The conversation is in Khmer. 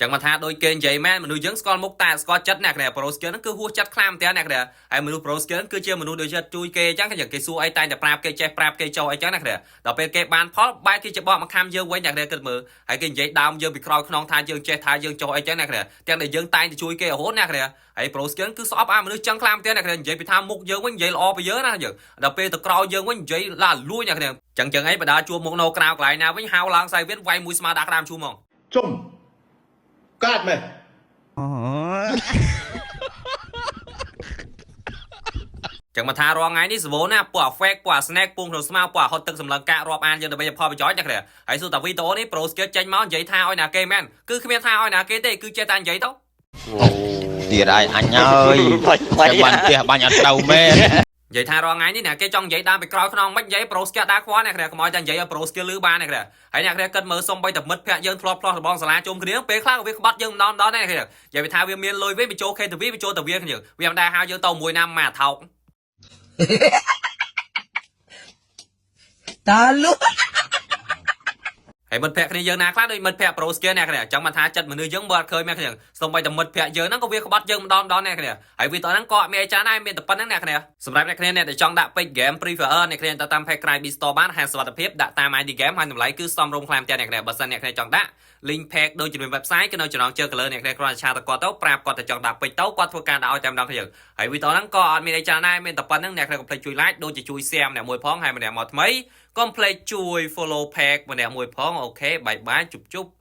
ចឹងមកថាដូចគេនិយាយមែនមនុស្សយើងស្គាល់មុខតែស្គាល់ចិត្តអ្នកគ្នា Pro Skill ហ្នឹងគឺហួសចិត្តខ្លាំងមែនតើអ្នកគ្នាហើយមនុស្ស Pro Skill គឺជាមនុស្សដូចចិត្តជួយគេអញ្ចឹងគេសួរអីតែងតែប្រាប់គេចេះប្រាប់គេចូលអីចឹងអ្នកគ្នាដល់ពេលគេបានផលបែរគេជាបកមកខំយើងវិញអ្នកគ្នាគិតមើលហើយគេនិយាយដើមយើងពីក្រោយខ្នងថាយើងចេះថាយើងចុះអីចឹងអ្នកគ្នាទាំងដែលយើងតែងតែជួយគេរហូតអ្នកគ្នាហើយ Pro Skill គឺស្អប់អាមនុស្សចឹងខ្លាំងមែនតើអ្នកគ្នានិយាយពីថាមុខយើងវិញនិយាយល្អពីយើងណាយើងដល់ពេលទៅក្រោយយើងវិញនិយាយឡាលួចអ្នកគ្នាចឹងចឹងអីបដាជួបមុខនៅក្រៅកន្លែងណាវិញហៅឡើងសៃវៀនវាយមួយស្មាដាក់ក្តាមឈូហ្មង ជុំកាត់មែន ចឹងមកថារាល់ថ្ងៃនេះសវណាពួកអា fake ពួកអា snack ពងក្នុងស្មៅពួកអាហត់ទឹកសម្លឹងកាក់រាប់អានយើងដើម្បីផលប្រយោជន៍ណាគ្នាហើយសួរតាវីដេអូនេះ Pro Skill ចេញមកនិយាយថាឲ្យណាគេមែនគឺគ្មានថាឲ្យណាគេទេគឺចេះតែនិយាយទៅ ទៀតហើយអញហើយចាំបានផ្ទះបាញ់អត់ត្រូវមែន និយាយថារាល់ថ្ងៃនេះអ្នកគេចង់និយាយតាមពីក្រោយខ្នងមិននិយាយ Pro Skill ដើរខ្វល់អ្នកគ្នាកុំឲ្យតែនិយាយឲ្យ Pro Skill លឺបានអ្នកគ្នាហើយអ្នកគ្នាគិតមើលសុំបីតែមិត្តភក្តិយើងធ្លាប់ផ្លោះរបងសាលាជុំគ្នាពេលខ្លះក៏វាក្បត់យើងម្ដងម្ដងដែរអ្នកគ្នានិយាយថាវាមានលុយវិញបញ្ចូល KTV បញ្ចូលតាវាគ្នាវាមិនដែលហៅយើងទៅមួយណាមកថោក តាលុ ហើយមិត្តភក្តិគ្នាយើងណាខ្លះដូចមិត្តភក្តិ Pro Skill អ្នកគ្នាអញ្ចឹងមិនថាចិត្តមនុស្សយើងមើលអត់ឃើញមែនគ្នាសូម្បីតែមិត្តភក្តិយើងហ្នឹងក៏វាក្បត់យើងម្ដងម្ដងអ្នកគ្នាហើយវីដេអូហ្នឹងក៏អត់មានអីច្រើនដែរមានតែប៉ុណ្្នឹងអ្នកគ្នាសម្រាប់អ្នកគ្នាអ្នកដែលចង់ដាក់ពេជ្រ game Free Fire អ្នកគ្នាទៅតាម page ក្រៃ B Store បានហាងសុវត្ថិភាពដាក់តាម ID game ហើយតម្លៃគឺសមរម្យខ្លាំងតែអ្នកគ្នាបើសិនអ្នកគ្នាចង់ដាក់ link page ដូចជំនាញ website គឺនៅចំណងជើង color អ្នកគ្នាគ្រាន់តែឆាតទៅគាត់ទៅប្រាប់គាត់តែចង់ដាក់ពេជ្រទៅគាត់ធ្វើការដាក់ឲ្យតែម្ដងគ្នាហើយវីដេអូហ្នឹងក៏អត់មានអីច្រើនដែរមានតែប៉ុណ្្នឹងអ្នកគ្នាកុំភ្លេចជួយ like ដូចជាជួយ share ម្នាក់មួយផងហើយម្នាក់មកថ្មី កុំភ្លេចជួយ follow page ម្នាក់មួយផង OK, bye bye ជប់ជប់។